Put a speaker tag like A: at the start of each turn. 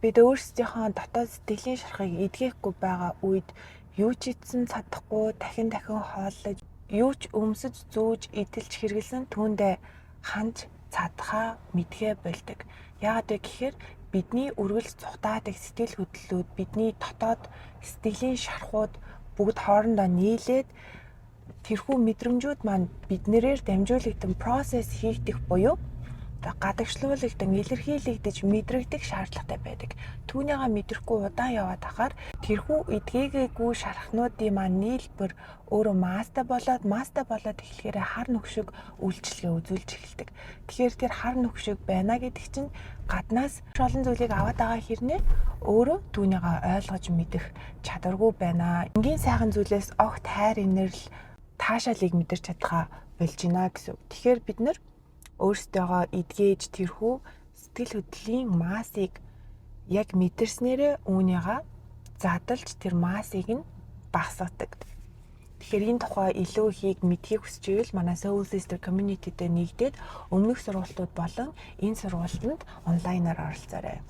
A: Бид өөрсдийнхөө дотоод сэтгэлийн шархыг эдгээхгүй байгаа үед юу ч идсэн чадахгүй, дахин дахин хооллож, юу ч өмсөж, зүүж, эдэлж хэрэглэсэн түүндээ ханж чадхаа мэдэхээ больдог. Яагаад вэ гэхээр бидний үргэлж зугтаадаг сэтгэл хөдлөлүүд, бидний дотоод сэтгэлийн шархууд бүгд хоорондоо нийлээд тэрхүү мэдрэмжүүд маань биднэрээр дамжуулагдан process хийгдэх буюу одоо гадагшлуулагдан, илэрхийлэгдэж, мэдрэгдэх шаардлагатай байдаг. Түүнийгээ мэдрэхгүй удаан яваад ахаар тэрхүү эдгээгээгүй шархнуудын маань нийлбэр өөрөө масстай болоод эхлэхээр хар нүх шиг үйлчилгээ үзүүлж эхэлдэг. Тэгэхээр тэр хар нүх шиг байна гэдэг чинь гаднаас олон зүйлийг аваад байгаа хэрнээ өөрөө түүнийгээ ойлгож мэдэх чадваргүй байна. Энгийн сайхан зүйлээс огт хайр, инэрл, таашаалыг мэдэрч чадхаа болж байна гэсэн үг. Тэгэхээр бид нар өөрсдийгөө эдгээж, тэрхүү сэтгэл хөдлөлийн массыг яг мэдэрснээрээ үүнийгээ задалж, тэр массыг нь багасгадаг. Тэгэхээр энэ тухай илүү ихийг мэдэхийг хүсч ивэл манай Soul Sister Community-д нэгдээд өмнөх сургалтууд болон энэ сургалтанд онлайнаар оролцоорой.